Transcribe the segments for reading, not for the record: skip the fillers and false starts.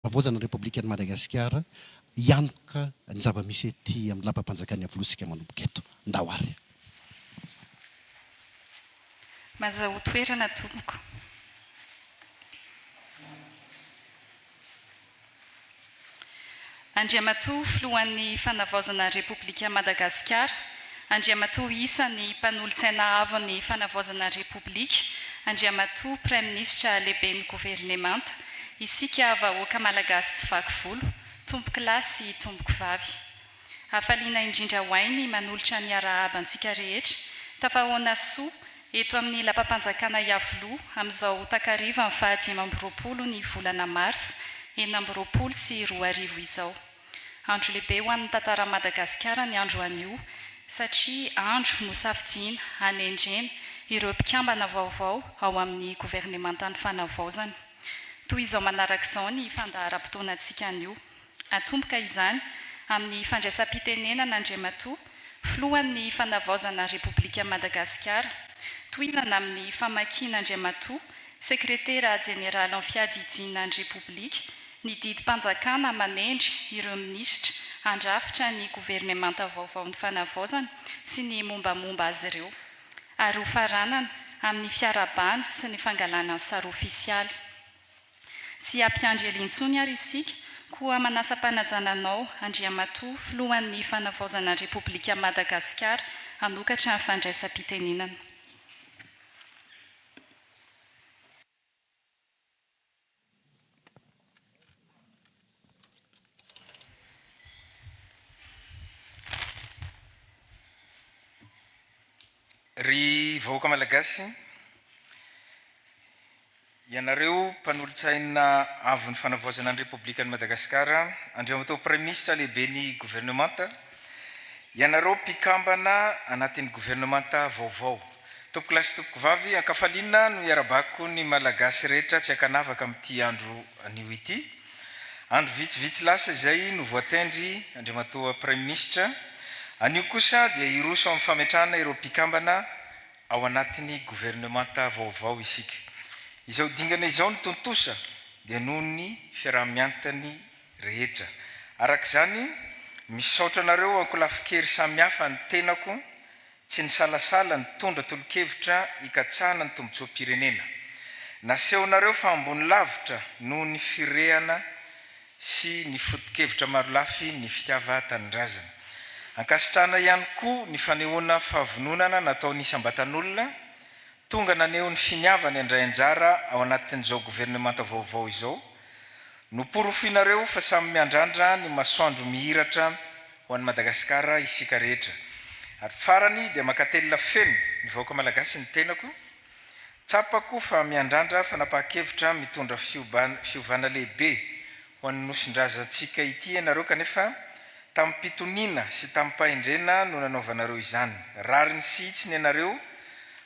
Fanavaozana ny Repoblikan'i Madagasikara hianoka ny zava-misy ety amin'ny lapam-panjakan'i Iavoloha isika manomboka eto. Ndao ary. Mazahoa toerana tompoko. Andriamatoa Filohan'ny Fanavaozana Repoblika Madagasikara, Andriamatoa isany Mpanolotsaina Avon'ny Fanavaozana Repoblika, Andriamatoa Praiminisitra Lehiben'ny Governemanta, isika vahoaka Malagasy tsy vaky volo, Tompokolahy sy Tompokovavy. Hafaliana indrindra ho ahy ny manolotra ny arahaba antsika rehetra, tafahaona soa eto amin'ny Lapam-panjakana Iavoloha amin'izao takarivan'ny faha 25 ny volana marsa 2026 izao. Andro lehibe ho an'ny tantaran'i Madagasikara ny andro anio satria andro nosafidiana hanendrena ireo mpikambana vaovao ao amin'ny governemantan'ny fanavaozana. Toy izao manaraka izao ny fandaharam-potoanantsika anio. Atomboka izany amin'ny fandraisam-pitenenana Andriamatoa Filohan'ny Fanavaozana Repoblikan'i Madagasikara, tohizana amin'ny famakiana Andriamatoa Sekretera Jeneralin'ny Fiadidiana ny Repoblika ny didim-panjakana manendry ireo minisitra handrafitra ny governemanta vaovaon'ny Fanavaozana sy ny mombamomba azy ireo, ary hofaranana amin'ny fiarahabana sy ny fangalana ny sary ofisialy. Tsy hampiandry ela intsony ary isika, koa manasa-panajana anao, Andriamatoa Filohan'ny Fanavaozana ny Repoblikan'i Madagasikara, hanokatra ny fandraisam-pitenenana. Ry vahoaka Malagasy, ianareo mpanolotsaina avon'ny fanavaozana ny Repoblikan'i Madagasikara, Andriamatoa Praiminisitra Lehiben'ny Governemanta, ianareo mpikambana anatin'ny governemanta vaovao. Tompokolahy sy tompokovavy, ankafaliana no iarabako ny Malagasy rehetra tsy ankanavaka amin'ity andro anio ity. Andro vitsivitsy lasa izay no voatendry Andriamatoa Praiminisitra. Anio kosa dia hiroso amin'ny fametrahana ireo mpikambana ao anatin'ny governemanta vaovao isika. Izao dingana izao no tontosa dia noho ny fiaraha-miantany rehetra. Araka izany, misaotra anareo ankolafin-kery samihafa ny tenako Tsy nisalasala nitondra tolo-kevitra hikatsahana ny tombontsoam-pirenena. Nasehonareo fa ambony lavitra noho ny firehana sy ny foto-kevitra marolafy ny fitiavan-tanindrazana. Ankasitrahana ihany koa ny fanehoana fahavononana nataon'ny isam-batan'olona tonga naneho ny finiavany handray anjara ao anatin'izao governemanta vaovao izao. Noporofoinareo fa samy miandrandra ny masoandro mihiratra ho an'i Madagasikara isika rehetra. Ary farany dia mankatelina feno ny vahoaka Malagasy ny tenako, tsapako fa miandrandra fanapahan-kevitra mitondra fiovana lehibe ho an'ny Nosin-drazantsika ity ianareo kanefa tamim-pitoniana sy tamim-pahendrena no nanaovanareo izany. Rariny sy hitsiny ianareo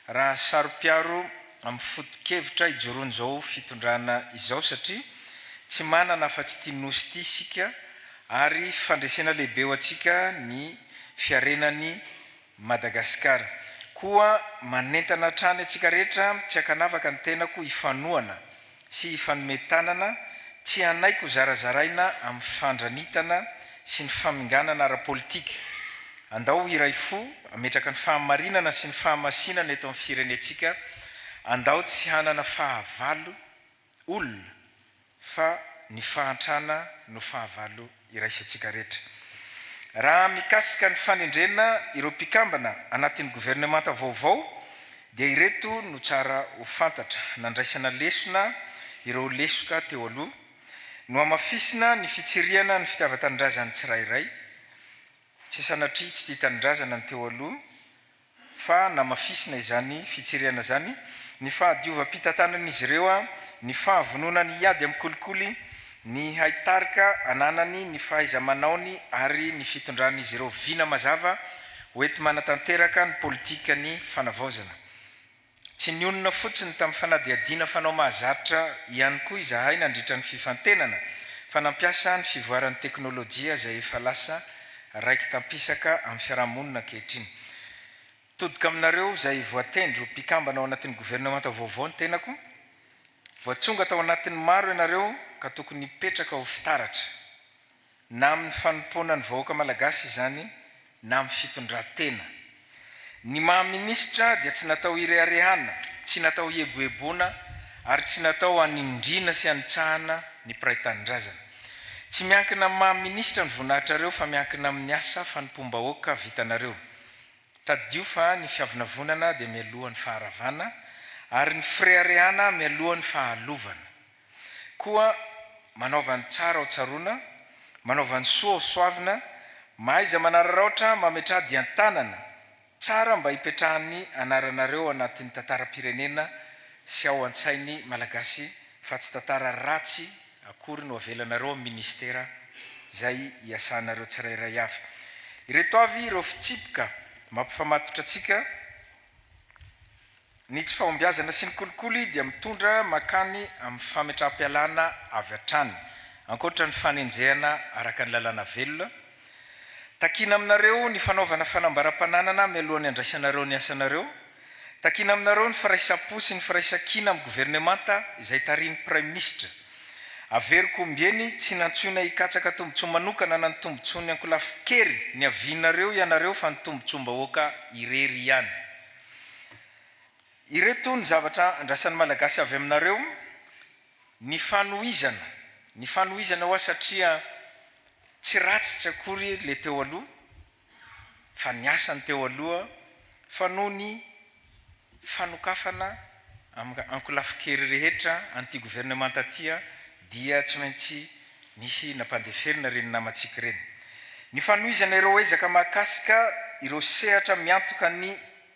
raha saro-piaro amin'ny foto-kevitra ijoroan'izao fitondrana izao satria tsy manana afa-tsy ity Nosy ity isika ary fandresena lehibe ho antsika ny fiarenan'i Madagasikara. Koa manentana hatrany antsika rehetra tsy ankanavaka ny tenako hifanohana sy hifanome tanana, tsy hanaiky ho zarazaraina amin'ny fandranitana sy ny faminganana ara-politika. Andao hiray fo, hametraka ny fahamarinana sy ny fahamasinana eto amin'ny firenentsika, andao tsy hanana fahavalo olona fa ny fahantrana no fahavalo iraisantsika rehetra. Raha mikasika ny fanendrena ireo mpikambana anatin'ny governemanta vaovao dia ireto no tsara ho fantatra, nandraisana lesona ireo lesoka teo aloha, nohamafisina ny fitsirihana ny fitiavan-tanindrazan'ny tsirairay, tsy sanatria tsy tia tanindrazana ny teo aloha, fa namafisina izany fitsirihana izany, ny fahadiovam-pitantanan'izy ireo, ny fahavononany hiady amin'ny kolikoly, ny haitarika ananany, ny fahaiza-manaony ary ny fitondran'izy ireo vina mazava hoenti-manatanteraka ny politikan'ny fanavaozana. Tsy nionona fotsiny tamin'ny fanadihadiana fanao mahazatra ihany koa izahay nandritra ny fifantenana fa nampiasa ny fivoaran'ny teknolojia izay efa lasa raiki-tampisaka amin'ny fiarahamonina ankehitriny. Mitodika aminareo izay voatendry ho mpikambana ao anatin'ny governemanta vaovao ny tenako. Voatsonga tao anatin'ny maro ianareo. ka tokony hipetraka ho fitaratra, na amin'ny fanompoana ny vahoaka Malagasy izany na amin'ny fitondran-tena. Ny maha minisitra dia tsy natao hireharehana, tsy natao hieboeboana ary tsy natao hanindriana sy hanitsahana ny mpiray tanindrazana. Tsy miankina amin'ny maha minisitra ny voninahitrareo fa miankina amin'ny asa fanompoam-bahoaka vitanareo. Tadidio fa ny fiavonavonana dia mialoha ny faharavana ary ny fireharehana mialoha ny fahalovana. Koa manaova ny tsara ho tsaroana, manaova ny soa ho soavina, mahaiza manararaotra mametraha dian-tanana tsara mba hipetrahan'ny anaranareo anatin'ny tantaram-pirenena sy ao an-tsain'ny Malagasy fa tsy tantara ratsy akory no avelanareo amin'ny ministera izay iasanareo tsirairay avy. Ireto avy ireo fitsipika mampifamatotra antsika. Ny tsy fahombiazana sy ny kolikoly dia mitondra mankany amin'ny fametraham-pialana avy hatrany, ankoatra ny fanenjehana araka ny lalàna velona. Takiana aminareo ny fanaovana fanambaram-pananana mialohan'ny handraisanareo ny asanareo. Takiana aminareo ny firaisam-po sy ny firaisan-kina amin'ny governemanta izay tarihin'ny Praiminisitra. Averiko ombieny, tsy nantsoina hikatsaka tombontsoa manokana na ny tombontsoan'ny ankolafin-kery niavianareo ianareo fa ny tombontsoam-bahoaka irery ihany. Ireto ny zavatra andrasan'ny Malagasy avy aminareo, ny fanohizana, ny fanohizana hoa satria tsy ratsy tsy akory le teo aloha fa niasa ny teo aloha fa noho ny fanokafana amin'ny ankolafin-kery rehetra an'ity governemanta ity dia tsy maintsy nisy nampandeferina ireny namantsika ireny. Ny fanohizana ireo ezaka mahakasika ireo sehatra miantoka ny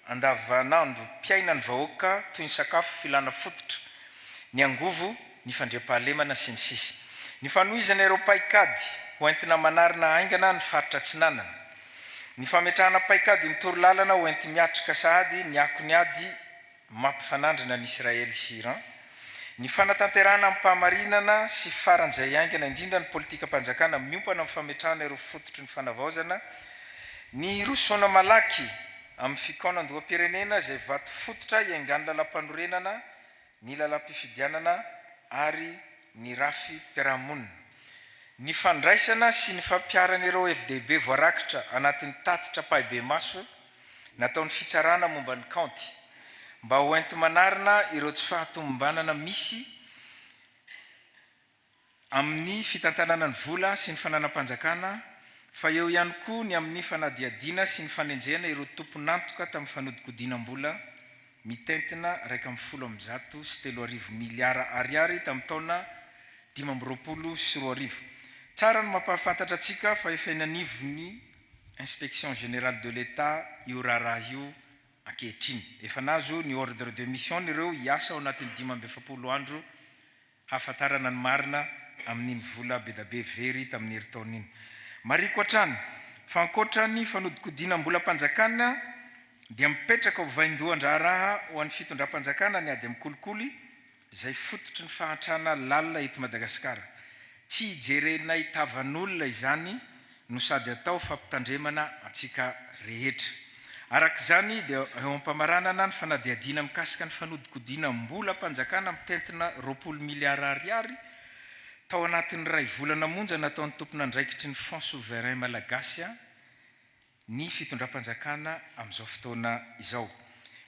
andavanandrom-piainan'ny vahoaka toy ny sakafo filana fototra, ny angovo, ny fandriampahalemana, sy ny sisa Ny fanohizana ireo paikady ho entina manarina haingana ny faritra Atsinanana. Ny fametrahana paikady ny torolalana ho enti-miatrika sahady ny akon'ny ady mampifanandrina an'i Israely sy Iran, ny fanatanterahana amim-pahamarinana sy faran'izay haingana indrindra ny politikam-panjakana miompana amin'ny fametrahana ireo fototry ny fanavaozana, ny hirosoana malaky amin'ny fikaonandoham-pirenena izay vato fototra iaingan'ny lalàmpanorenana, ny lalàm-pifidianana ary ny rafi-piarahamonina. Ny fandraisana sy ny fampiharana ireo hevi-dehibe voarakitra anatin'ny tatitra ampahibemaso nataon'ny fitsarana momba ny kaonty, mba ho enti-manarina ireo tsy fahatomombanana misy amin'ny fitantanana ny vola sy ny fananam-panjakana, fa eo ihany koa ny amin'ny fanadihadiana sy ny fanenjehana ireo tompon'antoka tamin'ny fanodikodinam-bola mitentina 311 miliara ariary tamin'ny taona 2025. Tsara ny mampahafantatra antsika fa efa eny anivon'ny Inspection Générale de l'Etat io raharaha io ankehitriny. Efa nahazo ny ordre de mission-ny ireo hiasa ao anatin'ny 45 andro hahafantarana ny marina amin'iny vola bedabe very tamin'ny herintaona iny. Marihiko hatrany fa ankoatra ny fanodikodinam-bolam-panjakana dia mipetraka ho vaindohan-draharaha ho an'ny fitondram-panjakana ny ady amin'ny kolikoly izay fototry ny fahantrana lalina eto Madagasikara. Tsy hijerenay tavan'olona izany no sady atao fampitandremana antsika rehetra. Araka izany dia eo am-pamaranana ny fanadihadiana mikasika ny fanodikodinam-bolam-panjakana mitentina 20 miliara ariary tao anatin'ny iray volana monja nataon'ny tompon'andraikitry ny Fonds Souverain Malagasy ny fitondram-panjakana amin'izao fotoana izao.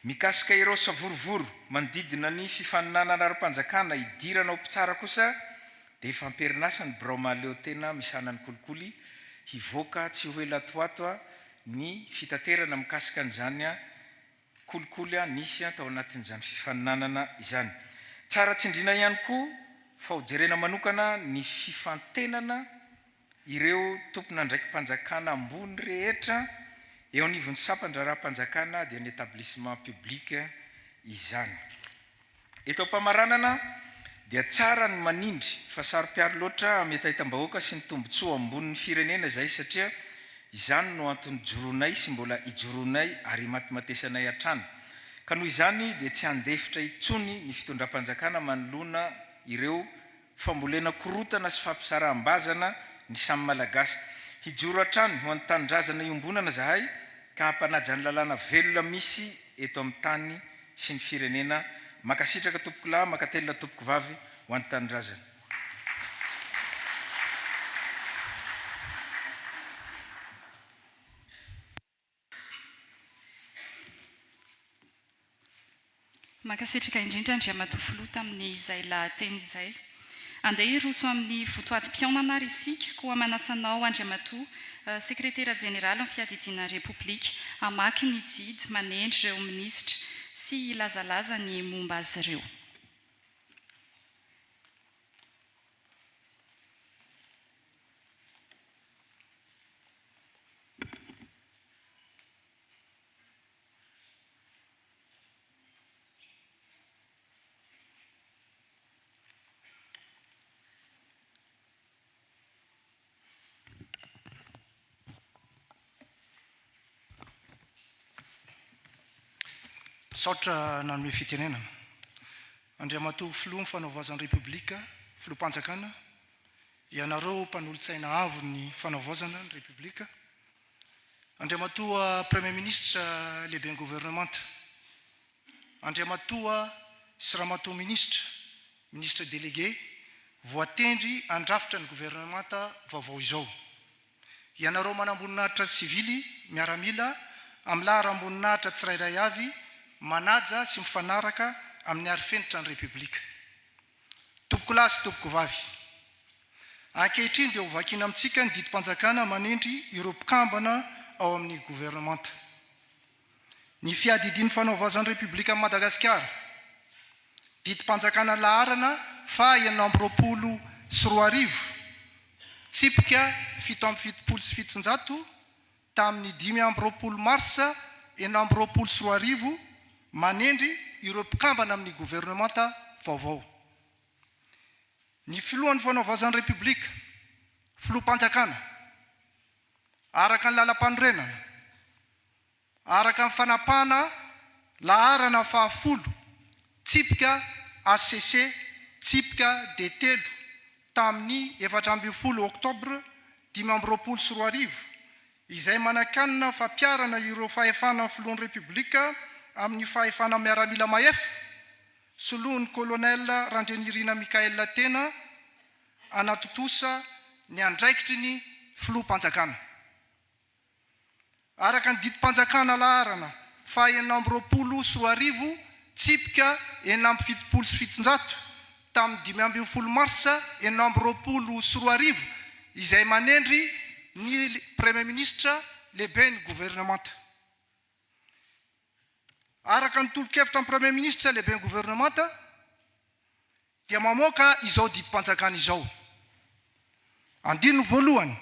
Mikasika ireo savorovoro manodidina ny fifaninanana ara-panjakana hidirana ho mpitsara kosa dia efa am-perinasa ny birao mahaleotena misahana ny kolikoly hivoaka tsy ho ela atoato ny fitaterana mikasika an'izany kolikoly nisy tao anatin'izany fifaninanana izany. Tsara tsindriana ihany koa fa hojerena manokana ny fifantenana Ireo tompon'andraiki-panjakana ambony rehetra eo anivon'ny sampan-draharaham-panjakana dia ny établissement public izany. Eto am-pamaranana dia tsara ny manindry fa saro-piaro loatra amin'ny hetahetam-bahoaka sy ny tombontsoa ambonin'ny firenena izahay satria izany no antony ijoroanay sy mbola ijoroanay ary imatimatesanay hatrany ka noho izany dia tsy handefitra intsony ny fitondram-panjakana manoloana ireo Fambolena korotana sy fampisaraham-bazana ny samy Malagasy. Hijoro hatrany ho an'ny tanindrazana iombonana zahay ka hampanaja ny lalàna velona misy eto amin'ny tany sy ny firenena. Mankasitraka tompokolahy, mankatelina tompokovavy ho an'ny tanindrazana. Mankasitraka indrindra Andriamatoa Filoha tamin'izay lahateny izay. Andeha hiroso amin'ny votoatim-pihaonana ary isika, koa manasa anao Andriamatoa Sekretera Jeneralin'ny Fiadidiana ny Repoblika hamaky ny didy manendry ireo minisitra sy hilazalaza ny momba azy ireo. Misaotra nanome fitenenana. Andriamatoa Filoha ny Fanaovaozan'ny Repoblika, Filoham-panjakana, ianareo mpanolotsaina avo ny Fanaovaozana ny Repoblika, Andriamatoa Premier Ministre Lehiben'ny Governemanta, Andriamatoa sy Ramatoa Minisitra, Ministre Délégué, voatendry handrafitra ny Governemanta vaovao izao. Ianareo manamboninahitra sivily, miaramila, amin'ny laharam-boninahitra tsirairay avy, manaja sy mifanaraka amin'ny arifenitra ny Repoblika. Tompokolahy sy tompokovavy, ankehitriny dia hovakiana amintsika ny didim-panjakana manendry ireo mpikambana ao amin'ny governemanta. Ny Fiadidian'ny Fanaovaozan'ny Repoblikan'i Madagasikara, didim-panjakana laharana faha 2026, tsipika 777, tamin'ny 25 marsa 2026 manendry ireo mpikambana amin'ny governemanta vaovao. Ny Filohan'ny Fanaovaozan'ny Repoblika, Filoham-panjakana, araka ny Lalampanorenana, araka ny fanapahana laharana fahafolo, tsipika hcc, tsipika D telo, tamin'ny 14 oktobra 2025, izay manakanina fampiharana ireo fahefana Filohan'ny Repoblika amin'ny fahefana miaramila mahefa, soloin'ny Colonel Randrianirina Michaël tena hanatontosa ny andraikitry ny Filoham-panjakana. Araka ny didim-panjakana laharana faha 2026 tsipika 776 tamin'ny 15 marsa 2026 izay manendry ny Praiminisitra lehiben'ny governemanta. Araka ny tolo-kevitra ny Praiminisitra lehiben'ny governemanta dia mamoaka izao didim-panjakana izao. Andininy voalohany,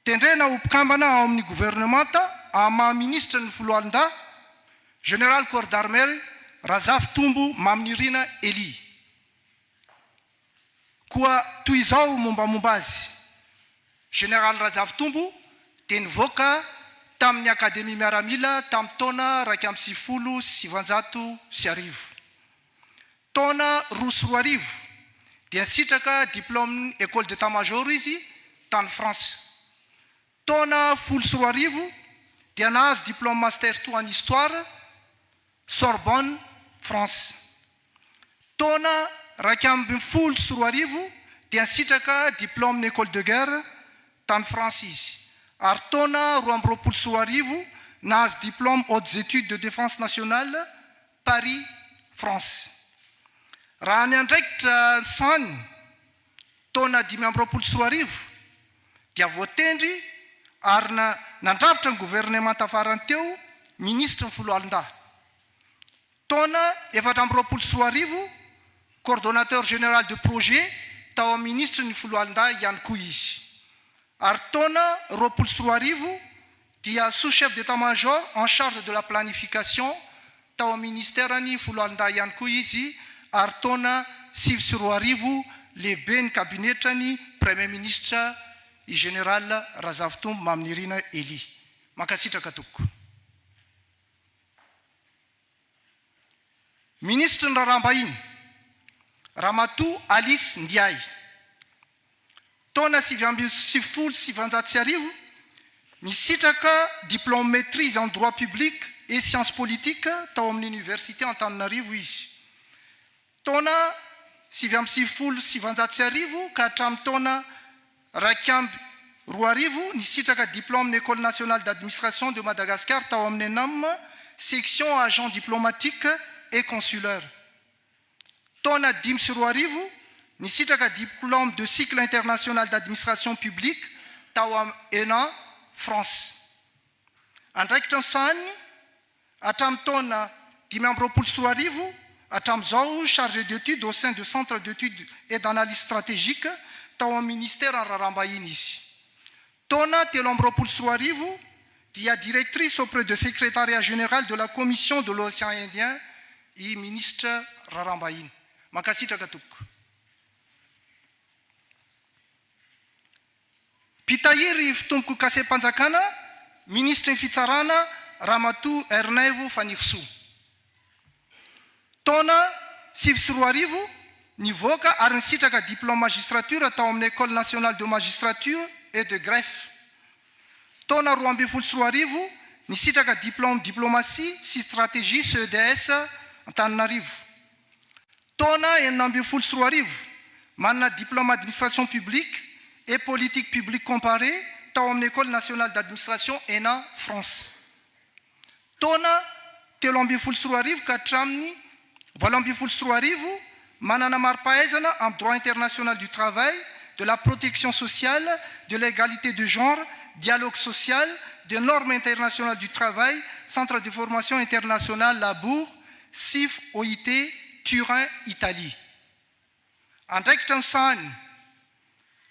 Tendrena ho mpikambana ao amin'ny governemanta amin'ny maha minisitra ny foloalindahy, Général Corps d'Armée Razafitombo Maminirina Elie. Koa toy izao mombamomba azy, Général Rajavitombo dia nivoaka tamin'ny Akademia Miaramila tamin'ny taona 1991. Taona 2002 dia nisitraka diplaomin'ny École d'Etat Major izy tany France. Taona 2010 dia nahazo diplaoma Master two en Histoire, Sorbonne, France. Taona 2011 dia nisitraka diplaomin'ny École de Guerre tany France izy ary taona 2022 nahazo diplaoma Hautes Études de Défense Nationale, Paris, France. Raha ny andraikitra sahaniny, taona 2025 dia voatendry ary nandrafitra ny governemanta farany teo minisitry ny foloalindahy. Taona 2024, coordonnateur général de projet tao amin'ny minisitry ny foloalindahy ihany koa izy. Ary taona 2020 dia sous-chef d'état-major en charge de la planification tao amin'ny ministeran'ny foloalindahy ihany koa izy ary taona 2009 lehiben'ny kabinetran'ny Premier ministre i Général Razafitombo Maminirina Elie. Mankasitraka tompoko. Minisitry ny Raharaham-bahiny, Ramatoa Alice Ndiaye. Taona 1999, nisitraka diplôme maîtrise en droit public et sciences politiques tao amin'ny Université Antananarivo izy. Taona 1999 ka hatramin'ny taona 2001, nisitraka diplaomin'ny École nationale d'administration de Madagascar tao amin'ny Enam, section agent diplomatique et consulaire. Taona 2005, nisitraka diplôme de cycle international d'administration publique tao am ENA, France. Andraikitra nosahaniny hatramin'ny taona 2025 hatramin'izao, chargé d'études au sein de centre d'études et d'analyse stratégique tao amin'ny ministeran'ny raharaham-bahiny izy. Taona 2023 dia directrice auprès de secrétariat général de la commission de l'océan Indien i minisitra raharaham-bahiny. Mankasitraka tompoko. Mpitahiry fitombokasem-panjakana, Minisitry ny Fitsarana, Ramatoa Ernaivo Fanirisoa. Taona 2009, nivoaka ary nisitraka diplôme magistrature tao amin'ny École nationale de magistrature et de greffe. Taona 2012, nisitraka diplôme diplomatie sy stratégie CEDS Antananarivo. Taona 2016, manana diplôme administration publique et politique publique comparée tao amin'ny École nationale d'administration ENA France. Taona 2013 ka hatramin'ny 2018, manana mari-pahaizana amin'ny droit international du travail, de la protection sociale, de l'égalité de genre, dialogue social, des normes internationales du travail, centre de formation internationale Labour, CIF OIT, Turin, Italie. Andraikitra nosahany,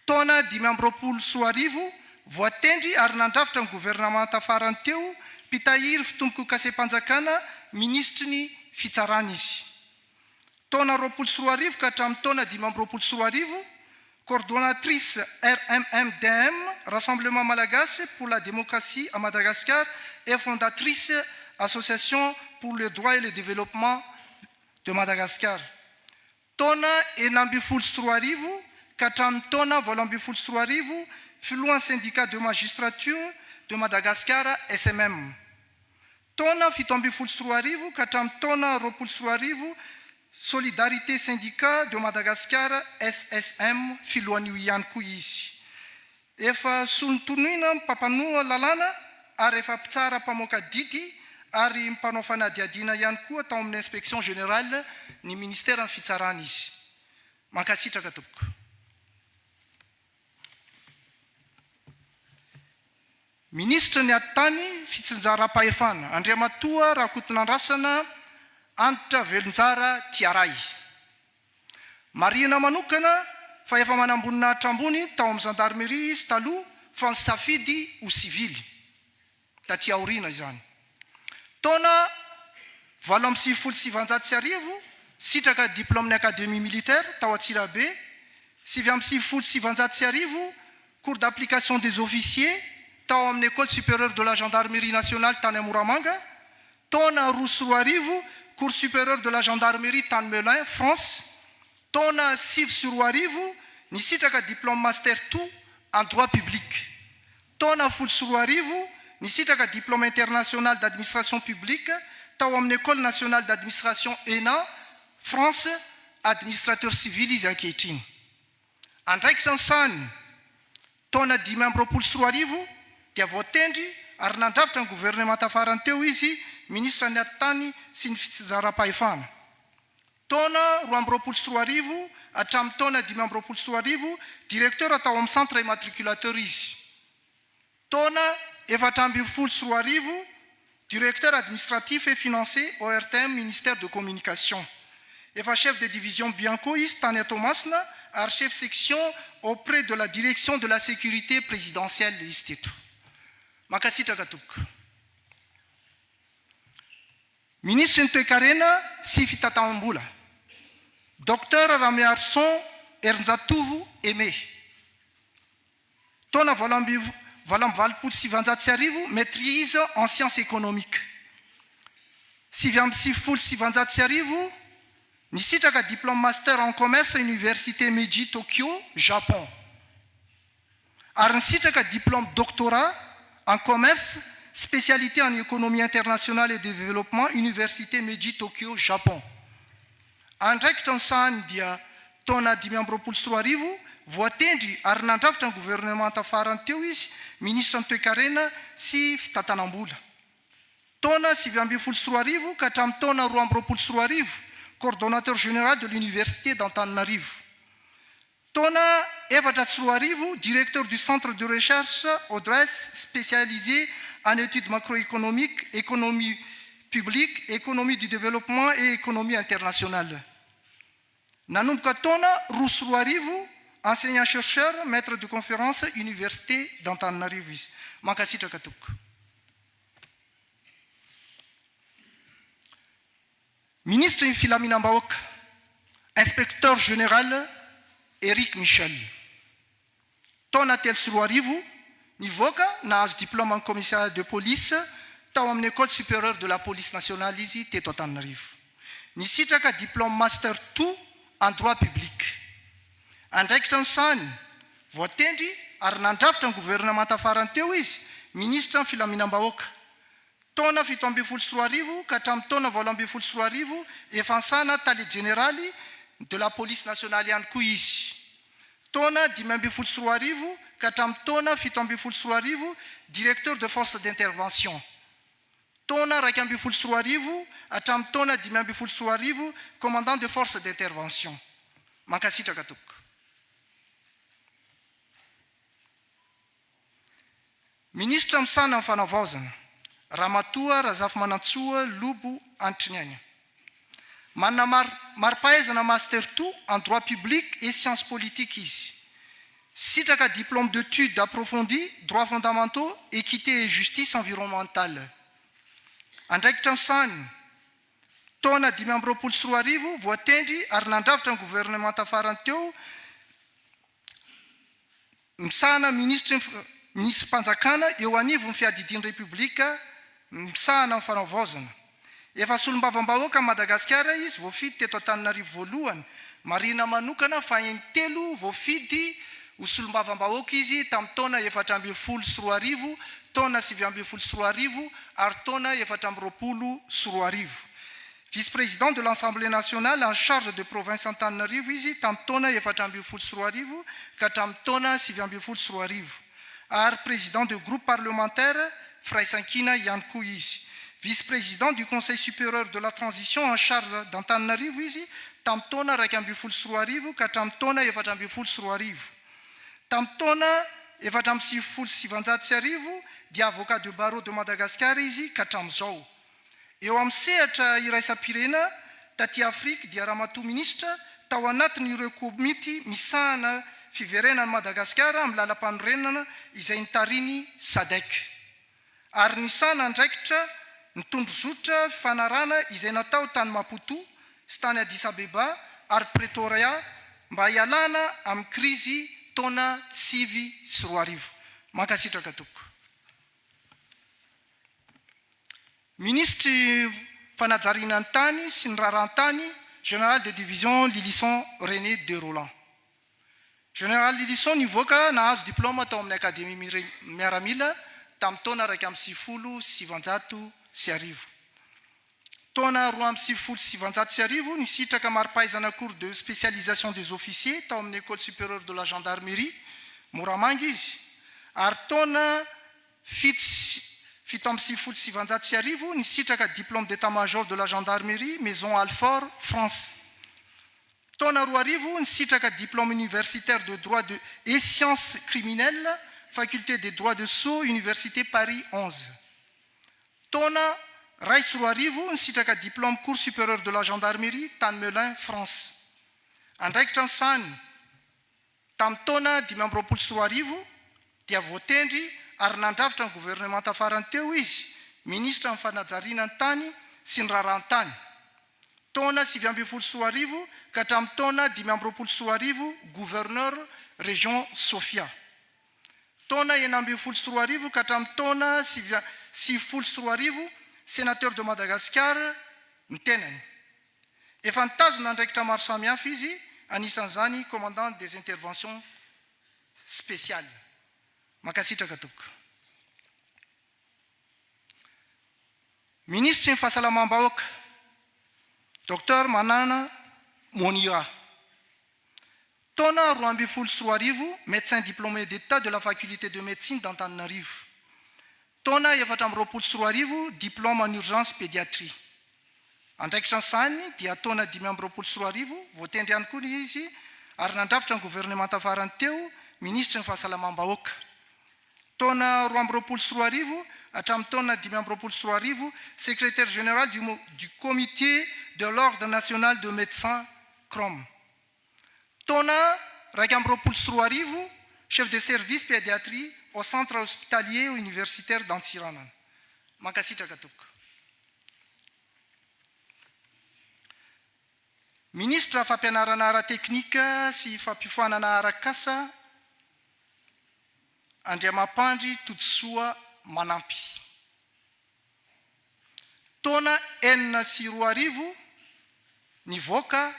taona 2025, voatendry ary nandrafitra ny governemanta farany teo, mpitahiry fitombokasem-panjakana, minisitry ny Fitsarana izy. Taona 2020 ka hatramin'ny taona 2025, coordonnatrice RMMDM, Rassemblement Malagasy pour la démocratie à Madagascar et fondatrice Association pour le droit et le développement de Madagascar. Taona 2016 ka hatramin'ny taona 2018, filohan'ny syndicat de magistrature de Madagascar SMM. Taona 2017 ka hatramin'ny taona 2020, Solidarité Syndicat de Madagascar SSM, filohan'io ihany koa izy. Efa solontonina mpampanoa lalàna ary efa mpitsara mpamoaka didy ary mpanao fanadihadiana ihany koa tao amin'ny inspection générale ny ministeran'ny fitsarana izy. Mankasitraka tompoko. Minisitry ny Atitany, Fitsinjaram-pahefana, Andriamatoa Rakotonandrasana Hanitra Velonjara Tiaray. Marihina manokana fa efa manamboninahitra ambony tao amin'ny zandarmeria izy taloha fa nisafidy ho sivily taty aoriana izany. Taona 1998, sitraka diplaomin'ny Académie militaire tao Antsirabe, 1999, Cours d'application des officiers tao amin'ny École supérieure de la gendarmerie nationale tany Moramanga, taona 2002, Cours supérieur de la gendarmerie tany Melun, France, taona 2009, nisitraka diplôme master two en droit public. Taona 2010, nisitraka diplôme international d'administration publique tao amin'ny École nationale d'administration ENA, France, administrateur civil izy ankehitriny. Andraikitra nosahany, taona 2025 dia voatendry ary nandrafitra ny governemanta farany teo izy, minisitra ny Atitany sy ny fitsinjaram-pahefana. Taona 2022 hatramin'ny taona 2025, directeur tao amin'ny centre immatriculateur izy. Taona 2014, directeur administratif et financier ORTM ministère de communication. Efa chef de division Bianco izy tany Toamasina ary chef section auprès de la direction de la sécurité présidentielle izy teto. Mankasitraka tompoko. Minisitry ny Toekarena sy Fitantanam-bola, Docteur Ramiarison Herinjatovo Aimé. Taona 1988, maîtrise en sciences économiques. 1999, nisitraka diplôme master en commerce université Meiji Tokyo, Japon. Ary nisitraka diplôme doctorat en commerce, spécialité en économie internationale et développement, université Meiji Tokyo, Japon. Andraikitra nosahany dia taona 2025, voatendry ary nandrafitra ny governemanta farany teo izy, minisitra ny Toekarena sy Fitantanam-bola. Taona 2019 ka hatramin'ny taona 2022, coordonnateur général de l'université d'Antananarivo. Taona 2004, directeur du centre de recherche Odres spécialisé en études macroéconomiques, économie publique, économie du développement et économie internationale. Nanomboka taona 2002, enseignant chercheur, maître de conférence, université d'Antananarivo izy. Mankasitraka tompoko. Minisitry ny filaminam-bahoaka, Inspecteur général Eric Michel. Taona 2003, nivoaka nahazo diplaoman'ny commissariat de police tao amin'ny Ecole supérieure de la police nationale izy teto Antananarivo. Nisitraka diplaoma Master two en droit public. Andraikitra nosahany, voatendry ary nandrafitra ny governemanta farany teo izy, minisitra ny filaminam-bahoaka. Taona 2017 ka hatramin'ny taona 2018, efa nisahana tale jeneraly de la police nationale ihany koa izy. Taona 2015 ka hatramin'ny taona 2017, directeur de force d'intervention. Taona 2011 hatramin'ny taona 2015, commandant de force d'intervention. Mankasitraka tompoko. Minisitra misahana ny fanavaozana, Ramatoa Razafimanantsoa Lobo Antriniaina. Manana mari-pahaizana Master two en droit public et sciences politiques izy. Sitraka diplôme d'études approfondies, droits fondamentaux, équité et justice environnementale. Andraikitra nosahany, taona 2025, voatendry ary nandrafitra ny governemanta farany teo, Misahana minisitry ny minisi-panjakana eo anivon'ny fiadidian'ny Repoblika misahana ny fanavaozana. Efa solombavambahoakan'i Madagasikara izy voafidy teto Antananarivo voalohany. Marihina manokana fa intelo voafidy ho solombavambahoaka izy tamin'ny taona 2014, taona 2019 ary taona 2024. Vice-président de l'Assemblée nationale en charge de province Antananarivo izy tamin'ny taona 2014 ka hatramin'ny taona 2019 ary président de groupe parlementaire Firaisankina ihany koa izy. Vice-président du Conseil supérieur de la transition en charge d'Antananarivo izy tamin'ny taona 2011 ka hatramin'ny taona 2014. Tamin'ny taona 1994 dia avocat de barreau de Madagascar izy ka hatramin'izao. Eo amin'ny sehatra iraisam-pirena taty Afrika dia Ramatoa Minisitra tao anatin'ireo komity misahana fiverenan'i Madagasikara amin'ny lalampanorenana izay nitarihin'ny Sadec. Ary nisahana andraikitra ny tondrozotra fifanarahana izay natao tany Maputo sy tany Addis Abeba ary Pretoria mba hialana amin'ny krizy taona 2009. Mankasitraka tompoko. Minisitry fanajariana ny tany sy ny raharahan-tany, Général de division Lylison René de Rolland. Général Lylison nivoaka nahazo diplaoma tao amin'ny Akademia miaramila tamin'ny taona 1991. Taona 1992 nisitraka mari-pahaizana cours de spécialisation des officiers tao amin'ny École supérieure de la gendarmerie Moramanga izy ary taona 1997 nisitraka diplôme d'état-major de la gendarmerie Maison Alfort France. Taona 2000 nisitraka diplôme universitaire de droit de et sciences criminelles faculté des droits de Sceaux université Paris 11. Taona 2001 nisitraka diplôme cours supérieur de la gendarmerie tany Melun France. Andraikitra nosahany, Tamin'ny taona 2025 dia voatendry ary nandrafitra ny governemanta farany teo izy, minisitra amin'ny fanajariana ny tany sy ny raharahan-tany. Taona 2019 ka hatramin'ny taona 2025 gouverneur région Sofia. Taona 2016 ka hatramin'ny taona 2090 sénateur de Madagascar ny tenany. Efa nitazona andraikitra maro samihafa izy, anisan'izany commandant des interventions spéciales. Mankasitraka tompoko. Minisitry ny fahasalamam-bahoaka, Docteur Manana Monira. Taona 2012, médecin diplômé d'État de la faculté de médecine d'Antananarivo. Taona 2024, diplôme en urgence pédiatrie. Andraikitra nosahany dia taona 2025, voatendry ihany koa izy ary nandrafitra ny governemanta farany teo, minisitry ny fahasalamam-bahoaka. Taona 2022 hatramin'ny taona 2025, secrétaire général du du comité de l'ordre national de médecins, CROM. Taona 2021, chef de service pédiatrie au centre hospitalier universitaire d'Antsiranana. Mankasitraka tompoko. Minisitra fampianarana ara-teknika sy fampiofanana arak'asa Andriamampandry Todisoa Manampy. Taona 2006, nivoaka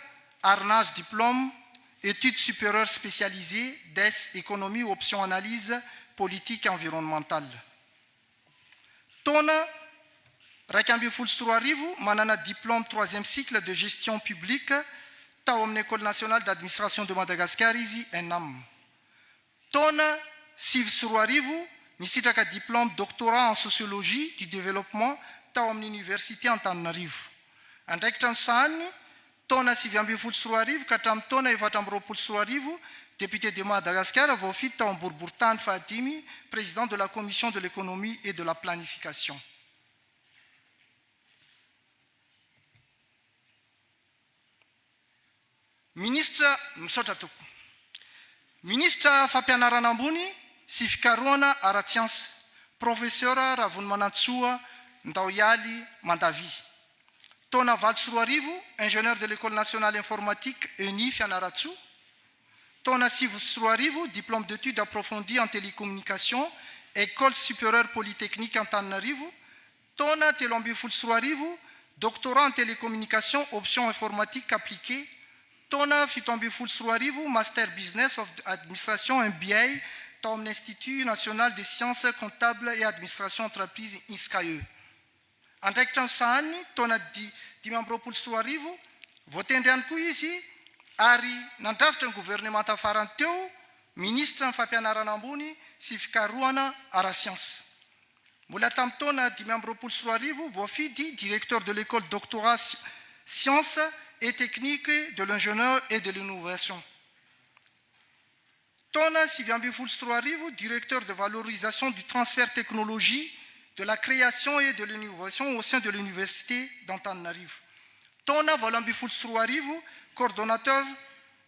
ary nahazo diplôme Études supérieures spécialisées, des, Économie option Analyse politique environnementale. Taona 2011, manana diplôme troisième cycle de gestion publique tao amin'ny École nationale d'administration de Madagascar izy, ENAM. Taona 2009, nisitraka diplôme doctorat en sociologie du développement tao amin'ny Université Antananarivo. Andraikitra nosahaniny, taona 2019 ka hatramin'ny taona 2024, député de Madagascar voafidy tao am-boriborintany fahadimy, président de la commission de l'économie et de la planification. Minisitra, misaotra tompoko. Minisitra fampianarana ambony sy fikarohana ara-tsiansa, Professeur Ravonimanantsoa Ndaoialy Mandavi. Taona 2008, ingénieur de l'École nationale informatique ENI Fianarantsoa. Taona 2009, diplôme d'études approfondies en télécommunication, École supérieure polytechnique Antananarivo. Taona 2013, doctorat en télécommunication option informatique appliquée. Taona 2017, master business of administration MBA tao amin'ny Institut national des sciences comptables et administration entreprise INSCAE. Andraikitra nosahaniny, taona 2025, voatendry ihany koa izy ary nandrafitra ny governemanta farany teo, minisitra ny fampianarana ambony sy fikarohana ara-siansa. Mbola tamin'ny taona 2025, voafidy directeur de l'école doctorat sciences et techniques de l'ingénieur et de l'innovation. Taona 2019, directeur de valorisation du transfert technologie, de la création et de l'innovation au sein de l'université d'Antananarivo. Taona 2018, coordonnateur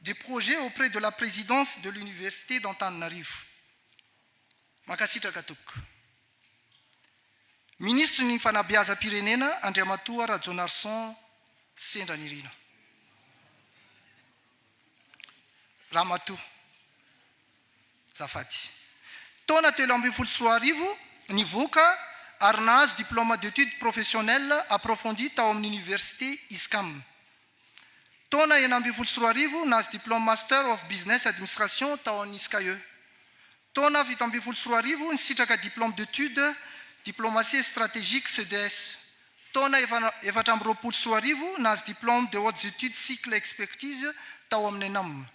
des projets auprès de la présidence de l'université d'Antananarivo. Mankasitraka tompoko. Minisitry ny fanabeazam-pirenena Andriamatoa Rajaonarison Sendranirina. Ramatoa. Zafady. Taona 2013, nivoaka ary nahazo diplôme d'études professionnelles approfondies tao amin'ny université ISCAM. Taona 2016, nahazo diplôme master of business administration tao amin'ny ISCAE. Taona 2017, nisitraka diplôme d'études diplomatie stratégique CDS. Taona 2024, nahazo diplôme de hautes études cycle expertise tao amin'ny ENAM.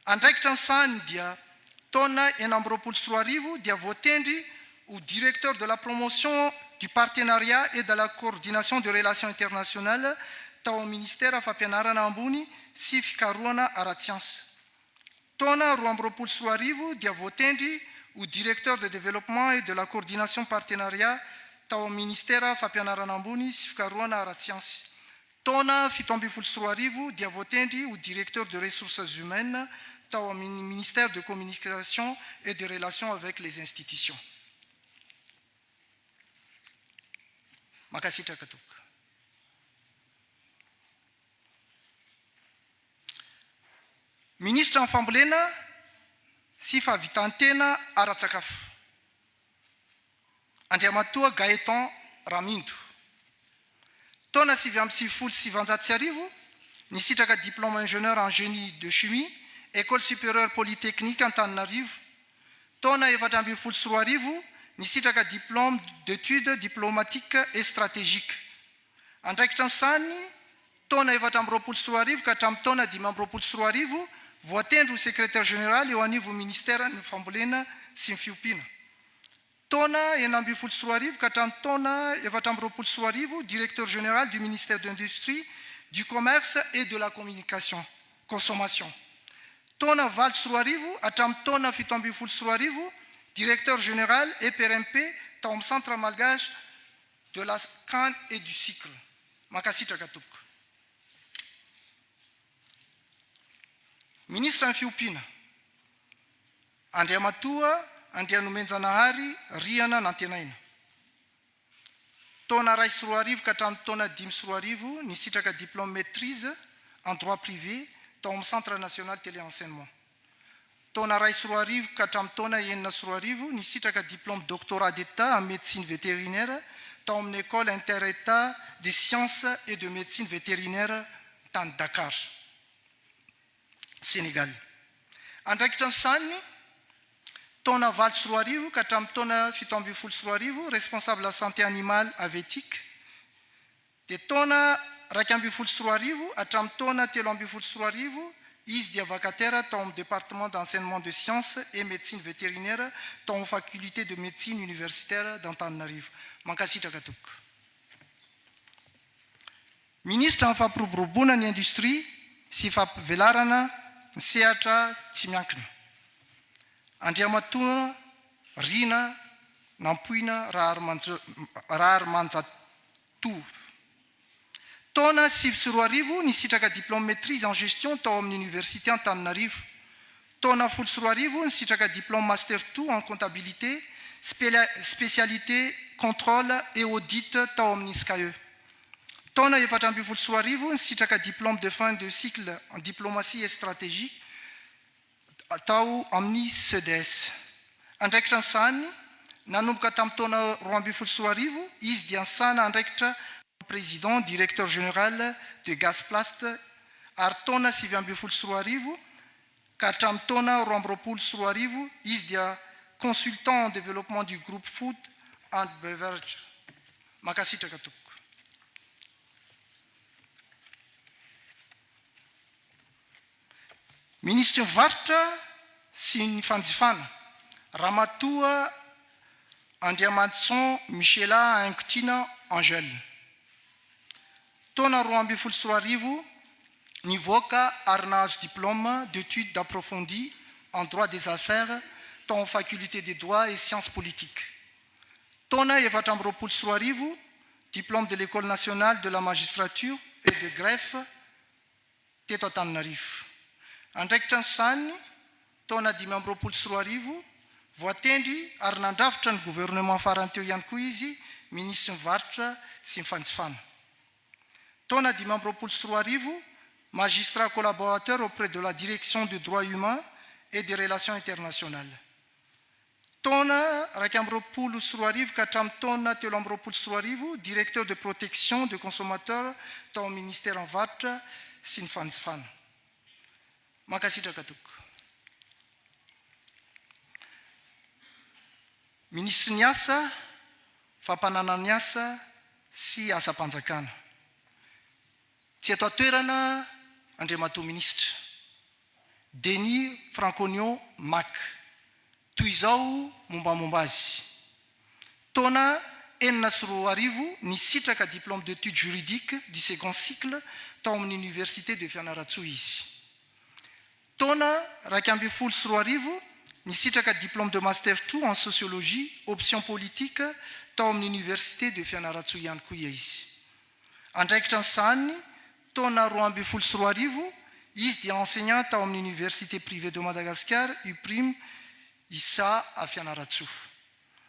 Andraikitra nosahany dia taona 2026 dia voatendry ho directeur de la promotion du partenariat et de la coordination des relations internationales tao amin'ny ministère fampianarana ambony sy fikarohana ara-tsiansa. Taona 2022 dia voatendry ho directeur de développement et de la coordination partenariat tao amin'ny ministère fampianarana ambony sy fikarohana ara-tsiansa. Taona 2017 dia voatendry ho directeur de ressources humaines tao amin'ny ministère de communication et de relations avec les institutions. Mankasitraka tompoko. Minisitra ny fambolena sy fahavitan-tena ara-tsakafo, Andriamatoa Gaëtan Ramindo. Taona 1999, nisitraka diplôme ingénieur en génie de chimie, École supérieure polytechnique Antananarivo. Taona 2014, nisitraka diplôme d'études diplomatiques et stratégiques. Andraikitra nosahany, taona 2024 ka hatramin'ny taona 2025, voatendry ho secrétaire général eo anivon'ny ministère ny fambolena sy ny fiompiana. Taona 2016 ka hatramin'ny taona 2024, Directeur général du ministère de l'Industrie, du Commerce et de la Communication, Consommation. Taona 2008 hatramin'ny taona 2017, Directeur général EPRMP tao amin'ny Centre malgache de la Canne et du Sucre. Mankasitraka tompoko. Minisitra ny Fiompiana, Andriamatoa Andrianomenjanahary Riana Nantenaina. Taona 2001 ka hatramin'ny taona 2005, nisitraka diplôme maîtrise en droit privé tao amin'ny Centre National Télé-Enseignement. Taona 2001 ka hatramin'ny taona 2006, nisitraka diplôme doctorat d'État en médecine vétérinaire tao amin'ny École Inter-État des sciences et de médecine vétérinaire tany Dakar, Sénégal. Andraikitra nosahaniny, taona 2008 ka hatramin'ny taona 2017, responsable santé animale avétique, dia taona 2011 hatramin'ny taona 2013 izy dia vacataire tao amin'ny département d'enseignement de sciences et médecine vétérinaire tao amin'ny faculté de médecine universitaire d'Antananarivo. Mankasitraka tompoko. Minisitra amin'ny fampiroboroboana ny industria sy fampivelarana ny sehatra tsy miankina, Andriamatoa Rina Nampoina Raharimanjatovo. Taona 2009, nisitraka diplôme maîtrise en gestion tao amin'ny Université Antananarivo. Taona 2010, nisitraka diplôme master two en comptabilité, spécialité contrôle et audit tao amin'ny INSCAE. Taona 2014, nisitraka diplôme de fin de cycle en diplomatie et stratégie tao amin'ny CEDS. Andraikitra nosahaniny, nanomboka tamin'ny taona 2012, izy dia nisahana andraikitra président directeur général de Gasplast ary taona 2019 ka hatramin'ny taona 2022 izy dia consultant en développement du groupe Food and Beverage. Mankasitraka tompoko. Minisitry ny Varotra sy ny Fanjifana, Ramatoa Andriamanintson Michela Haingotiana Angèle. Taona 2012, nivoaka ary nahazo diplôme d'études approfondies en droit des affaires tao amin'ny Faculté des droits et sciences politiques. Taona 2024, diplôme de l'École nationale de la magistrature et de greffe teto Antananarivo. Andraikitra nosahaniny, taona 2025, voatendry ary nandrafitra ny gouvernement farany teo ihany koa izy, minisitry ny Varotra sy ny Fanjifana. Taona 2025, magistrat collaborateur auprès de la Direction du droit humain et des relations internationales. Taona 2021 ka hatramin'ny taona 2023, directeur de protection de consommateur tao amin'ny ministeran'ny Varotra sy ny Fanjifana. Mankasitraka tompoko. Minisitry ny Asa, Fampananana ny asa sy asam-panjakana. Tsy eto an-toerana Andriamatoa Minisitra. Denis Franconio Mac. Toy izao mombamomba azy. Taona 2006 nisitraka diplôme d'études juridiques du second cycle tao amin'ny Université de Fianarantsoa izy. Taona 2011 nisitraka diplôme de master two en sociologie option politique tao amin'ny Université de Fianarantsoa ihany koa izy. Andraikitra nosahaniny, taona 2012, izy dia enseignant tao amin'ny Université privée de Madagascar, UPRIM, ISA Fianarantsoa.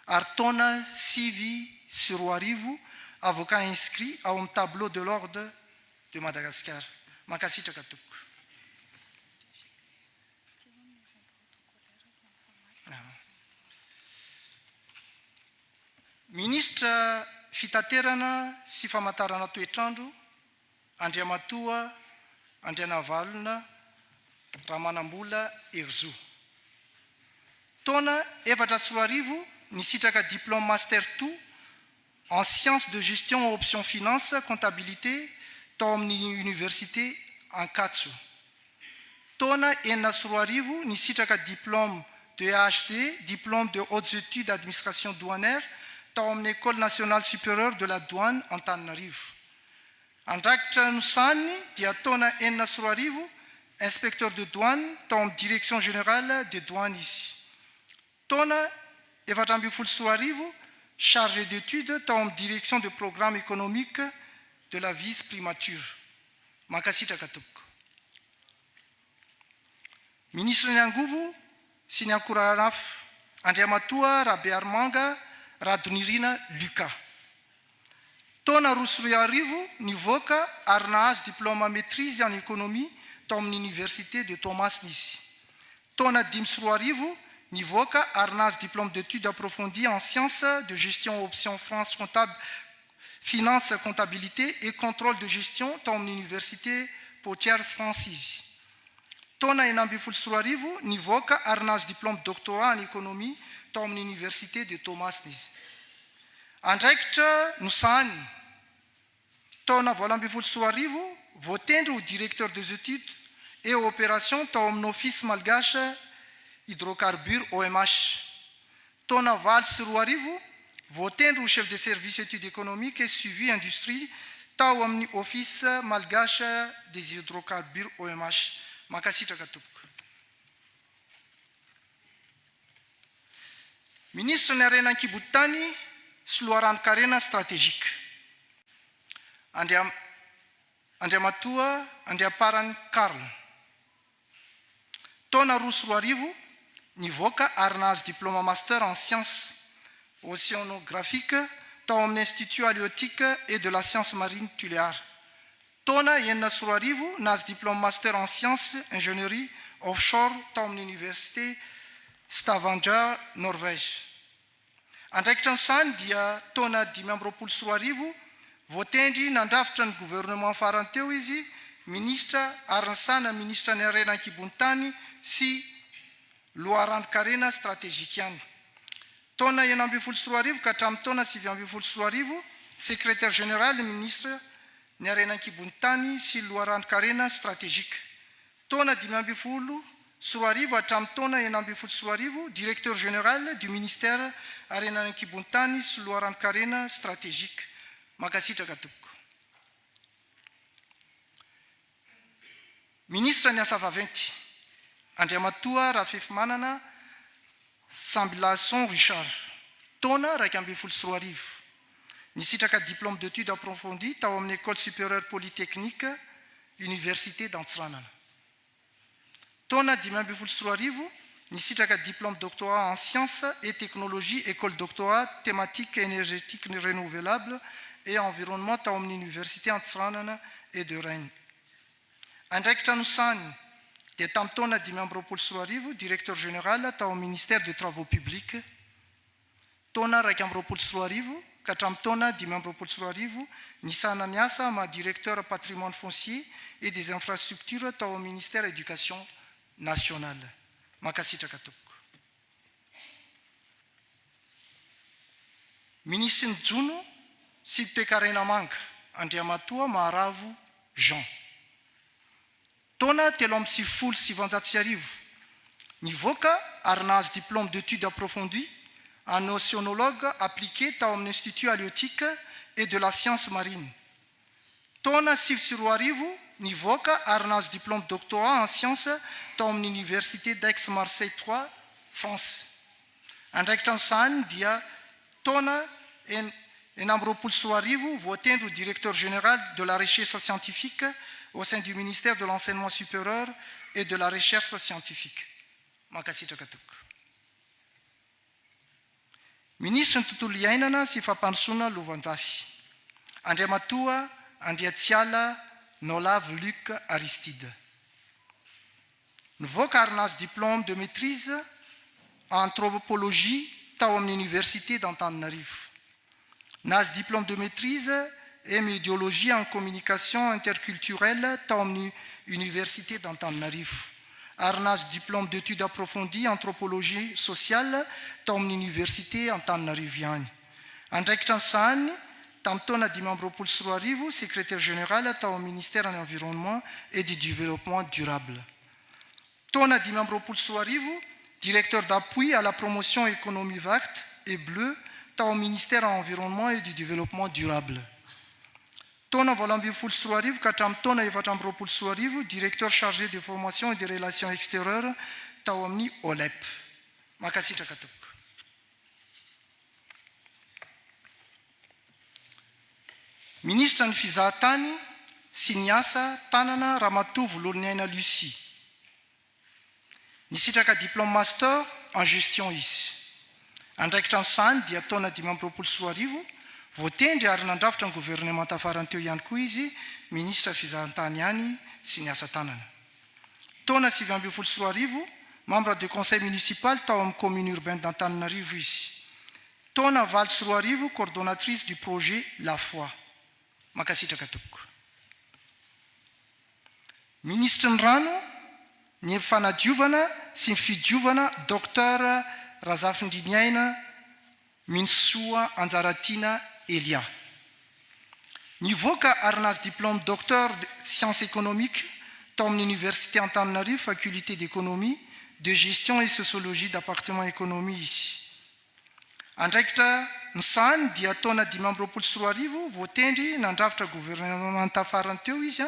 Ary taona 2009, avocat inscrit ao amin'ny tableau de l'ordre de Madagascar. Mankasitraka tompoko. Minisitra fitaterana sy famantarana toetr'andro, Andriamatoa Andrianavalona Ramanambola Herizo. Taona 2004, nisitraka diplôme Master two en sciences de gestion option finance comptabilité tao amin'ny Université Ankatso. Taona 2006, nisitraka diplôme. DHD, Diplôme de Hautes Études Administration Douanière, tao amin'ny École Nationale Supérieure de la Douane Antananarivo. Andraikitra nosahaniny dia taona 2006, Inspecteur de Douane tao amin'ny Direction Générale des Douanes izy. Taona 2014, Chargé d'études tao amin'ny Direction de Programme Économique de la Vice-Primature. Mankasitraka tompoko. Minisitry ny Angovo sy ny Ankoranafo, Andriamatoa Rabearimanga Radonirina Lucas. Taona 2002, nivoaka ary nahazo diplaoma maîtrise en économie tao amin'ny Université de Toamasina izy. Taona 2005, nivoaka ary nahazo diplôme d'études approfondies en sciences de gestion option France comptable finance comptabilité et contrôle de gestion tao amin'ny Université Poitiers France izy. Taona 2016, nivoaka ary nahazo diplôme doctorat en économie tao amin'ny Université de Toamasina izy. Andraikitra nosahaniny, taona 2018, voatendry ho directeur des études et opérations tao amin'ny Office Malgache Hydrocarbures OMH. Taona 2008, voatendry ho chef de service études économiques et suivi industrie tao amin'ny Office Malgache des Hydrocarbures OMH. Mankasitraka tompoko. Minisitry ny harena an-kibon-tany sy loharanon-karena stratégique, Andria Andriamatoa Andriamparany Carl. Taona 2002, nivoaka ary nahazo diplaoma Master en Sciences Océanographiques tao amin'ny Institut Halieutique et de la Science Marine Tuléar. Taona 2006, nahazo diplaoma Master en Sciences Ingénierie Offshore tao amin'ny Université Stavanger, Norvège. Andraikitra nosahany dia taona 2025, voatendry nandrafitra ny gouvernement farany teo izy, minisitra ary nisahana minisitra ny harena an-kibon'ny tany sy loharanon-karena stratégique ihany. Taona 2016 ka hatramin'ny taona 2019, secrétaire général minisitra ny harena an-kibon'ny tany sy loharanon-karena stratégique. Taona 2015 hatramin'ny taona 2016, directeur général du ministère harena an-kibon'ny tany sy loharanon-karena stratégique. Mankasitraka tompoko. Minisitra ny asa vaventy, Andriamatoa Rafefimanana Sambilason Richard, taona 2011. Nisitraka diplôme d'études approfondies tao amin'ny École supérieure polytechnique Université d'Antsiranana. Taona 2015, nisitraka diplôme doctorat en sciences et technologie école doctorat thématique énergétique renouvelable et environnement tao amin'ny Université Antsiranana et de Rennes. Andraikitra nosahany dia tamin'ny taona 2025, directeur général tao amin'ny ministère des Travaux publics. Taona 2021 ka hatramin'ny taona 2025, nisahana ny asa maha directeur patrimoine foncier et des infrastructures tao amin'ny ministère Éducation nationale. Mankasitraka tompoko. Minisitry ny Jono sy Toekarena Manga, Andriamatoa Maharavo Jean. Taona 1993, nivoaka ary nahazo diplôme d'études approfondies en océanologue appliqué tao amin'ny Institut halieutique et de la science marine. Taona 2009, nivoaka ary nahazo diplôme doctorat en sciences tao amin'ny Université d'Aix-Marseille trois, France. Andraikitra nosahaniny dia taona 2026, voatendry ho directeur général de la recherche scientifique au sein du ministère de l'enseignement supérieur et de la recherche scientifique. Mankasitraka tompoko. Minisitry ny tontolo iainana sy fampandrosoana lovanjafy, Andriamatoa Andriatsiala Nolave Luc Aristide. Nivoaka ary nahazo diplôme de maîtrise en anthropologie tao amin'ny Université d'Antananarivo. Nahazo diplôme de maîtrise et médiologie en communication interculturelle tao amin'ny Université d'Antananarivo. Ary nahazo diplôme d'études approfondies anthropologie sociale tao amin'ny Université Antananarivo ihany. Andraikitra nosahaniny tamin'ny taona 2025, secrétaire général tao amin'ny ministère ny environnement et du développement durable. Taona 2025, Directeur d'appui à la promotion économie verte et bleue tao amin'ny Ministère Environnement et du Développement Durable. Taona 2018 ka hatramin'ny taona 2024, Directeur chargé de formation et des relations extérieures tao amin'ny OLEP. Mankasitraka tompoko. Minisitra ny Fizahatany sy ny Asa tanana Ramatoa Vololoniaina Lucie. Nisitraka diplôme Master en gestion izy. Andraikitra nosahany dia taona 2025, voatendry ary nandrafitra ny governemanta farany teo ihany koa izy, minisitra fizahantany ihany sy ny asa tanana. Taona 2019, membre de conseil municipal tao amin'ny commune urbaine d'Antananarivo izy. Taona 2008, coordonnatrice du projet La Foi. Mankasitraka tompoko. Minisitry ny Rano, ny Fanadiovana sy ny Fidiovana Docteur Razafindriniaina Minsoa Anjaratiana Elia. Nivoaka ary nahazo diplaoma Docteur Sciences Économiques tao amin'ny Université Antananarivo Faculté d'Economie, de Gestion et Sociologie Département Économie izy. Andraikitra nosahany dia taona 2025, voatendry nandrafitra governemanta farany teo izy,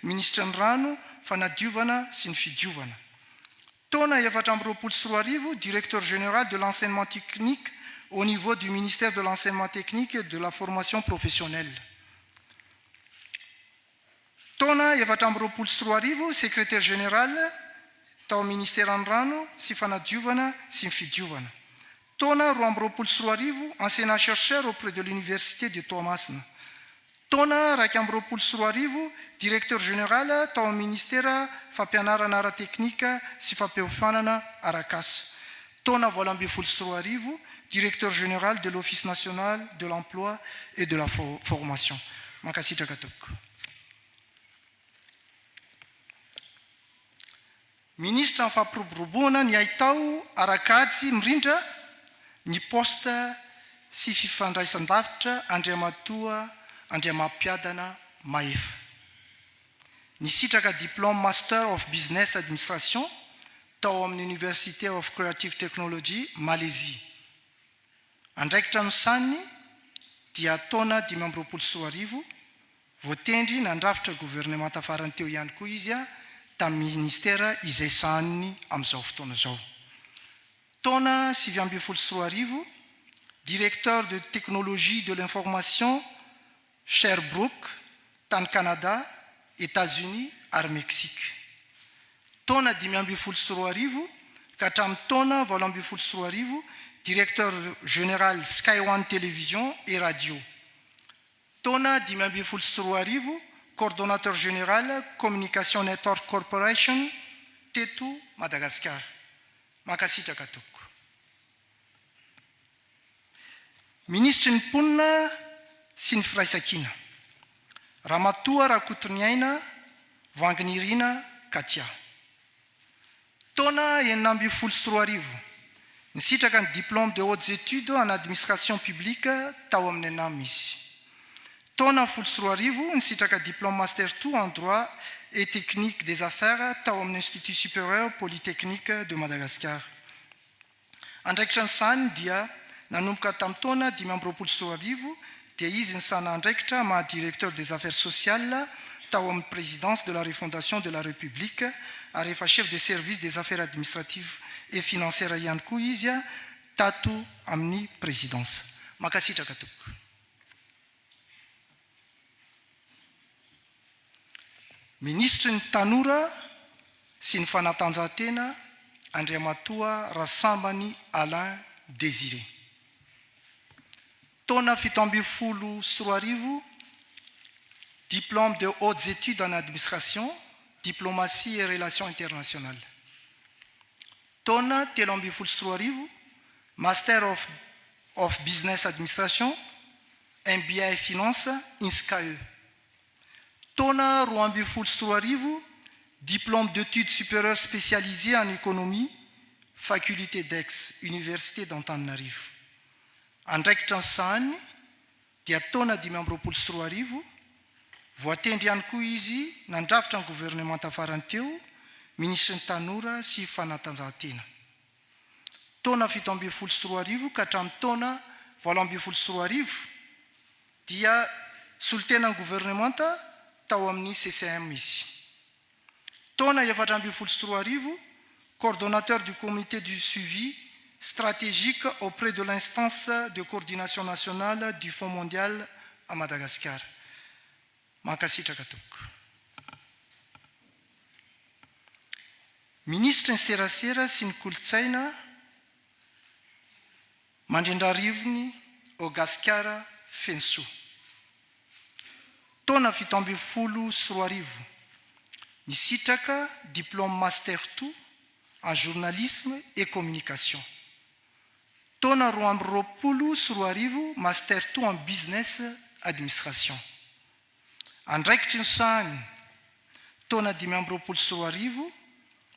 minisitry ny Rano, Fanadiovana sy ny Fidiovana. Taona 2024, directeur général de l'enseignement technique au niveau du ministère de l'enseignement technique et de la formation professionnelle. Taona 2024, secrétaire général tao amin'ny ministeran'ny Rano sy Fanadiovana sy ny Fidiovana. Taona 2022, enseignant chercheur auprès de l'université de Toamasina. Taona 2021, directeur général tao amin'ny ministera fampianarana ara-teknika sy fampiofanana arak'asa. Taona 2018, directeur général de l'Office national de l'emploi et de la formation. Mankasitraka tompoko. Minisitra ny fampiroboroboana ny haitao ara-kajy mirindra, ny poste sy fifandraisan-davitra Andriamatoa Andriamampiadana Mahefa. Nisitraka diplôme Master of Business Administration tao amin'ny University of Creative Technology Malaisie. Andraikitra nosaniny dia taona 2025, voatendry nandrafitra governemanta farany teo ihany koa izy tamin'ny ministera izay sahaniny amin'izao fotoana izao. Taona 2019, Directeur de Technologie de l'information Sherbrooke tany Canada, Etats-Unis ary Mexique. Taona 2015 ka hatramin'ny taona 2018, Directeur Général Sky One Télévision et Radio. Taona 2015, Coordonnateur Général Communication Network Corporation teto Madagasikara. Mankasitraka tompoko. Minisitry ny Mponina sy ny Firaisankina, Ramatoa Rakotoniaina Voanginirina Katia. Taona 2016, nisitraka ny Diplôme de hautes études en administration publique tao amin'ny ENAM izy. Taona 2010, nisitraka Diplôme Master 2 en droit et technique des affaires tao amin'ny Institut supérieur polytechnique de Madagascar. Andraikitra nosahany dia nanomboka tamin'ny taona 2025 dia izy nisahana andraikitra maha Directeur des affaires sociales tao amin'ny Présidence de la refondation de la République ary efa Chef de service des affaires administratives et financières ihany koa izy tato amin'ny Présidence. Mankasitraka tompoko. Minisitry ny Tanora sy ny Fanatanjahantena Andriamatoa Rasambany Alain Désiré. Taona 2017, Diplôme de hautes études en administration, diplomatie et relations internationales. Taona 2013, Master of of Business Administration, MBA Finance, INSCAE. Taona 2012, Diplôme d'études supérieures spécialisées en économie, Faculté d'Aix, Université d'Antananarivo. Andraikitra nosahany dia taona 2025, voatendry ihany koa izy nandrafitra ny governemanta farany teo, minisitry ny Tanora sy Fanatanjahantena. Taona 2017 ka hatramin'ny taona 2018 dia solontenan'ny governemanta tao amin'ny CCM izy. Taona 2014, coordonnateur du comité du suivi stratégique auprès de l'instance de coordination nationale du Fonds mondial à Madagascar. Mankasitraka tompoko. Minisitry ny serasera sy ny kolontsaina Mandrindrarivony Ogasikara Fenosoa. Taona 2017, nisitraka diplôme Master two en journalisme et communication. Taona 2022, Master two en business administration. Andraikitry ny sahany, taona 2025,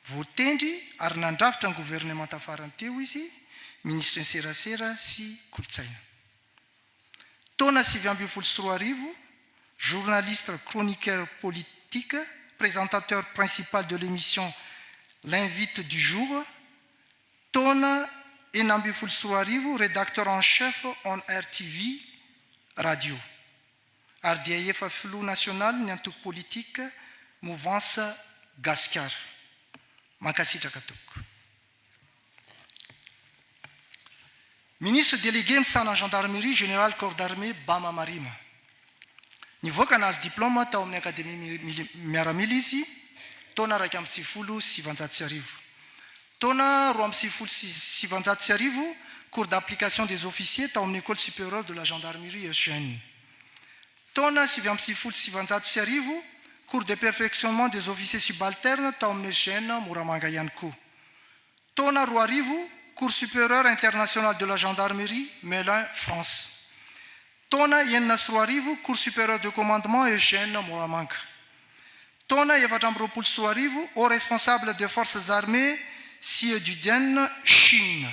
voatendry ary nandrafitra ny governemanta farany teo izy, minisitry ny serasera sy kolontsaina. Taona 2019, journaliste chroniqueur politique, présentateur principal de l'émission L'invite du jour, taona 2016, rédacteur en chef on RTV radio. Ary dia efa filoha nasionalin'ny antoko politika Mouvance Gasikara. Mankasitraka tompoko. Ministre délégué misahana gendarmerie général corps d'armée Bama Marima. Nivoaka nahazo diplôme tao amin'ny Akademia miaramila izy taona 1991. Taona 1992, cours d'application des officiers tao amin'ny École supérieure de la gendarmerie ESGN. Taona 1999, cours de perfectionnement des officiers subalternes tao amin'ny ESGN Moramanga ihany koa. Taona 2000, cours supérieur international de la gendarmerie Melun, France. Taona 2006, cours supérieur de commandement ESGN Moramanga. Taona 2024, haut responsable des forces armées Xieduden, Chine.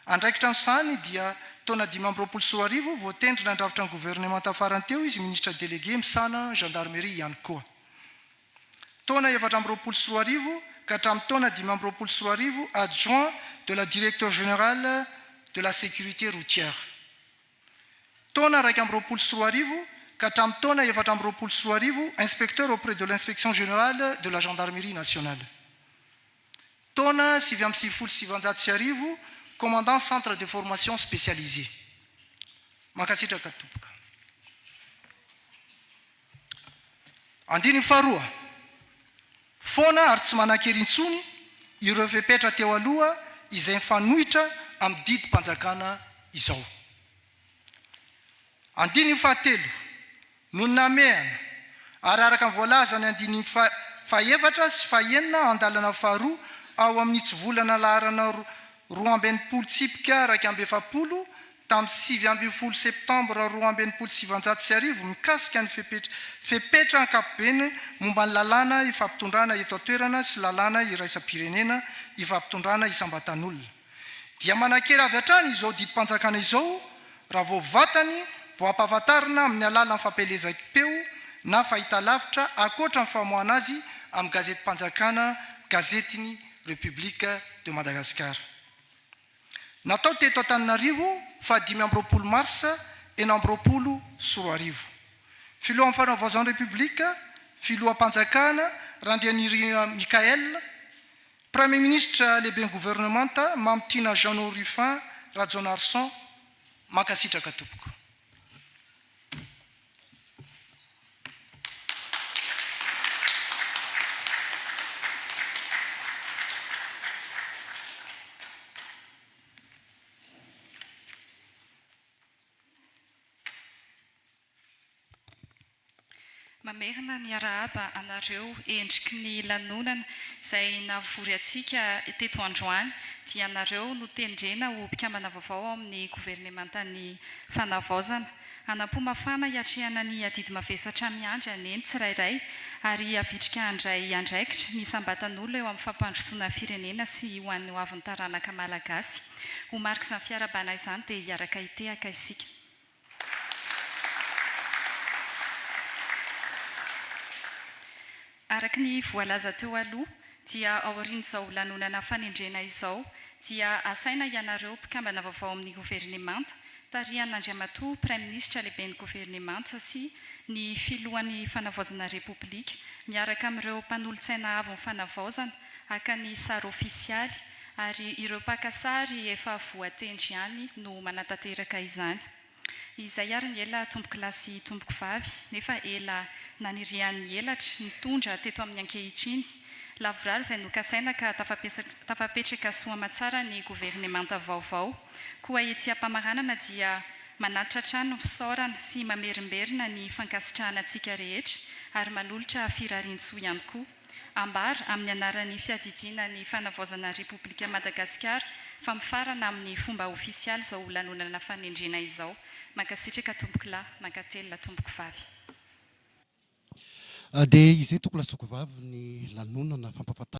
Andraikitra nosahany dia taona 2025, voatendry nandrafitra ny governemanta farany teo izy, ministre délégué misahana gendarmerie ihany koa. Taona 2024 ka hatramin'ny taona 2025, adjoint de la directeur général de la sécurité routière. Taona 2021 ka hatramin'ny taona 2024, inspecteur auprès de l'inspection générale de la gendarmerie nationale. Taona 1999, commandant centre de formation spécialisé. Mankasitraka tompoko. Andininy faharoa. Foana ary tsy manan-kery intsony ireo fepetra teo aloha izay mifanohitra amin'ny didim-panjakana izao. Andininy fahatelo. Noho ny nahamehana, ary araka ny voalazan'ny andininy fahefatra sy fahenina andalana faharoa ao amin'ny hitsivolana laharana 62 tsipika 41 tamin'ny 19 septambra 1962 mikasika ny fepetra ankapobeny momba ny lalàna ifampitondrana eto an-toerana sy lalàna iraisam-pirenena ifampitondrana isam-batan'olona dia manan-kery avy hatrany izao didim-panjakana izao raha vao vatany vao ampahafantarina amin'ny alalan'ny fampielezam-peo na fahitalavitra ankoatra ny famoahana azy amin'ny gazetim-panjakana Gazetin'ny République de Madagascar. Natao teto Antananarivo faha 25 marsa 2026. Filohan'ny Fanavaozan'ny Repoblika, Filoham-panjakana Randrianirina Michaël, Premier ministre lehiben'ny governemanta Mamitiana Jeannot Ruffin Rajaonarison, mankasitraka tompoko. Mamerina ny arahaba anareo endriky ny lanonana izay nahavory antsika teto androany dia ianareo notendrena ho mpikambana vaovao ao amin'ny governemantan'ny Fanavaozana. Hanam-po mafana hiatrehana ny adidy mavesatra miandry anie ny tsirairay ary havitrika handray andraikitra ny isam-batan'olona eo amin'ny fampandrosoana firenena sy ho an'ny hoavin'ny taranaka malagasy. Ho marik'izany fiarahabana izany dia hiaraka hitehaka isika. Araka ny voalaza teo aloha dia aorian'izao lanonana fanendrena izao dia asaina ianareo mpikambana vaovao amin'ny governemanta, tarihan'Andriamatoa Praiminisitra Lehiben'ny Governemanta sy ny Filohan'ny Fanavaozana Repoblika miaraka amin'ireo mpanolotsaina avon'ny Fanavaozana haka ny sary ofisialy ary ireo mpaka sary efa voatendry ihany no manatanteraka izany. Izay ary ny ela tompokolahy sy tompokovavy, nefa ela nanirian'ny elatra nitondra teto amin'ny ankehitriny. Lavorary izay nokasaina ka tafapetraka soa aman-tsara ny governemanta vaovao. Koa etsy am-pamaranana dia manatitra hatrany ny fisaorana sy mamerimberina ny fankasitrahana antsika rehetra ary manolotra firarian-tsoa ihany koa. Ambara amin'ny anaran'ny Fiadidiana ny Fanavaozana Repoblika Madagasikara fa mifarana amin'ny fomba ofisialy izao lanonana fanendrena izao. Mankasitraka tompokolahy, mankatelina tompokovavy. Dia izay tompokolahy sy tompokovavy ny lanonana fampahafantarana.